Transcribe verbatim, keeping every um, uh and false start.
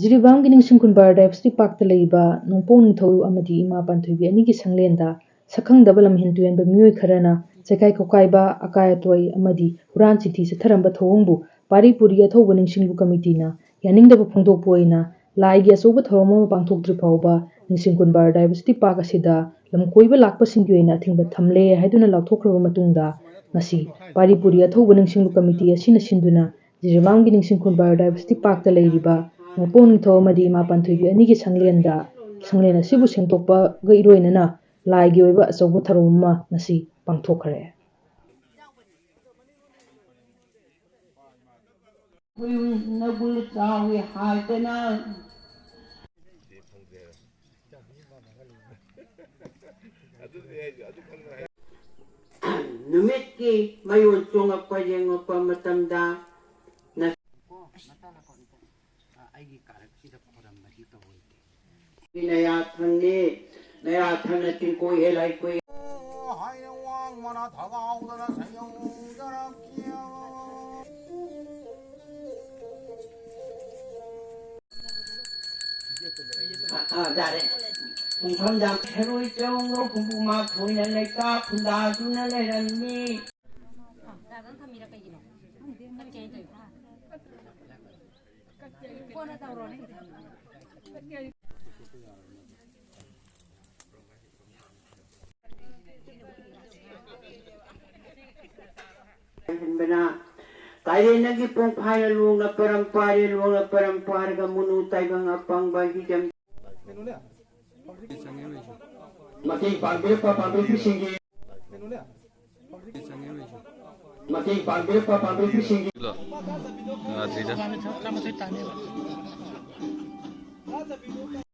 ꯖꯤꯔꯤꯕꯥꯝꯒꯤ ꯅꯤꯡꯁꯤꯡ ꯈꯨꯟꯕꯥꯔ ꯗꯥꯏꯕꯔꯁꯤꯇꯤ ꯄꯥꯔꯛꯇ ꯂꯩꯔꯤꯕ ꯅꯣꯡꯄꯣꯛ ꯅꯤꯡꯊꯧ ꯑꯃꯗꯤ ꯏꯃꯥ ꯄꯥꯟꯊꯣꯏꯕꯤ ꯑꯅꯤꯒꯤ ꯁꯪꯂꯦꯟꯗ ꯁꯛꯈꯪꯗꯕ ꯂꯝꯍꯦꯟ ꯇꯨꯍꯦꯟꯕ ꯃꯤꯑꯣꯏ ꯈꯔꯅ ꯆꯦꯈꯥꯏ ꯈꯣꯠꯀꯥꯏꯕ, ꯑꯀꯥꯏ ꯑꯇꯣꯏ ꯑꯃꯗꯤ ꯍꯨꯔꯥꯟ ꯆꯤꯟꯊꯤ ꯆꯠꯊꯔꯝꯕ ꯊꯧꯑꯣꯡꯕꯨ ꯄꯥꯔꯤ ꯄꯨꯔꯤ ꯑꯊꯧꯕ ꯅꯤꯡꯁꯤꯡꯂꯨ ꯀꯃꯤꯇꯤꯅ ꯌꯥꯅꯤꯡꯗꯕ ꯐꯣꯡꯗꯣꯛꯄ ꯑꯣꯏꯅ ꯂꯥꯏꯒꯤ ꯑꯆꯧꯕ ꯊꯧꯔꯝ ꯑꯃ ꯄꯥꯡꯊꯣꯛꯇ꯭ꯔꯤ ꯐꯥꯎꯕ ꯅꯤꯡꯁꯤꯡ ꯈꯨꯟꯕꯥꯔ ꯗꯥꯏꯕꯔꯁꯤꯇꯤ ꯄꯥꯔꯛ ꯑꯁꯤꯗ ꯂꯝꯀꯣꯏꯕ ꯂꯥꯛꯄꯁꯤꯡꯒꯤ ꯑꯣꯏꯅ ꯑꯊꯤꯡꯕ ꯊꯝꯂꯦ ꯍꯥꯏꯗꯨꯅ ꯂꯥꯎꯊꯣꯛꯈ꯭ꯔꯕ ꯃꯇꯨꯡꯗ, ꯉꯁꯤ ꯄꯥꯔꯤ ꯄꯨꯔꯤ ꯑꯊꯧꯕ ꯅꯤꯡꯁꯤꯡꯂꯨ ꯀꯃꯤꯇꯤ ꯑꯁꯤꯅ ꯁꯤꯟꯗꯨꯅ ꯖꯤꯔꯤꯕꯥꯝꯒꯤ ꯅꯤꯡꯁꯤꯡ ꯈꯨꯟꯕꯥꯔ ꯗꯥꯏꯕꯔꯁꯤꯇꯤ ꯄꯥꯔꯛꯇ ꯂꯩꯔꯤꯕ ꯅꯣꯡꯄꯣꯛ ꯅꯤꯡꯊꯧ ꯑꯃꯗꯤ ꯏꯃꯥ ꯄꯥꯟꯊꯣꯏꯕꯤ ꯑꯅꯤꯒꯤ ꯁꯪꯂꯦꯟꯗ, ꯁꯪꯂꯦꯟ ꯑꯁꯤꯕꯨ ꯁꯦꯡꯗꯣꯛꯄꯒ ꯏꯔꯣꯏꯅꯅ ꯂꯥꯏꯒꯤ ꯑꯣꯏꯕ ꯑꯆꯧꯕ ꯊꯧꯔꯝ ꯑꯃ ꯉꯁꯤ ꯄꯥꯡꯊꯣꯛꯈ꯭ꯔꯦ꯫ ꯍꯨꯏꯅꯕꯨ ꯆꯥꯎꯏ ꯍꯥꯏꯗꯅ꯫ ꯅꯨꯃꯤꯠꯀꯤ ꯃꯌꯣꯜ ꯆꯣꯡꯉꯛꯄ ꯌꯦꯡꯉꯛꯄ ꯃꯇꯝꯗ ꯑꯩꯒꯤ ꯀꯥꯔꯛꯁꯤꯗ ꯈꯣꯏꯔꯝꯕꯗꯤ ꯇꯧꯔꯣꯏꯗꯦ꯫ ꯅꯌꯥ ꯊꯪꯅꯤ, ꯅꯌꯥ ꯊꯪꯅ ꯇꯤꯡꯀꯣꯏ ꯍꯦ ꯂꯥꯏꯀꯣꯏ꯫ ꯍꯥꯏꯅ ꯋꯥꯡꯃꯅ ꯊꯒꯥꯎꯗꯅ ꯁꯌꯧꯖꯔꯛꯈꯤꯕ꯫ ꯑ, ꯑ, ꯌꯥꯔꯦ꯫ ꯄꯨꯡꯐꯝꯗ ꯊꯔꯣꯏ ꯆꯧꯅ ꯍꯨꯝꯐꯨ ꯃꯥꯊꯣꯏꯅ ꯂꯩꯀꯥ ꯈꯨꯟꯗꯥꯗꯨꯅ ꯂꯩꯔꯝꯃꯤ꯫ ꯍꯟꯕꯅ ꯀꯥꯏꯔꯦꯟꯅꯒꯤ ꯄꯣꯡꯐꯥꯏꯅ ꯂꯣꯡꯅ ꯄꯔꯝ ꯄꯥꯔꯦ, ꯂꯣꯡꯅ ꯄꯔꯝ ꯄꯥꯔꯒ ꯃꯨꯅꯨ ꯇꯥꯏꯕꯪ ꯑꯄꯪꯕ ꯍꯤꯖꯝ꯫ ꯃꯇꯦꯡ ꯄꯥꯡꯕꯤꯔꯛꯄ ꯄꯥꯡꯕꯤꯕꯁꯤꯡꯒꯤ ꯃꯇꯦꯡ ꯄꯥꯡꯕꯤꯔꯛꯄ ꯄꯥꯡꯕꯤꯕꯁꯤꯡꯒꯤ ꯅꯨꯡꯉꯥꯏꯇ꯭ꯔꯤꯗ꯫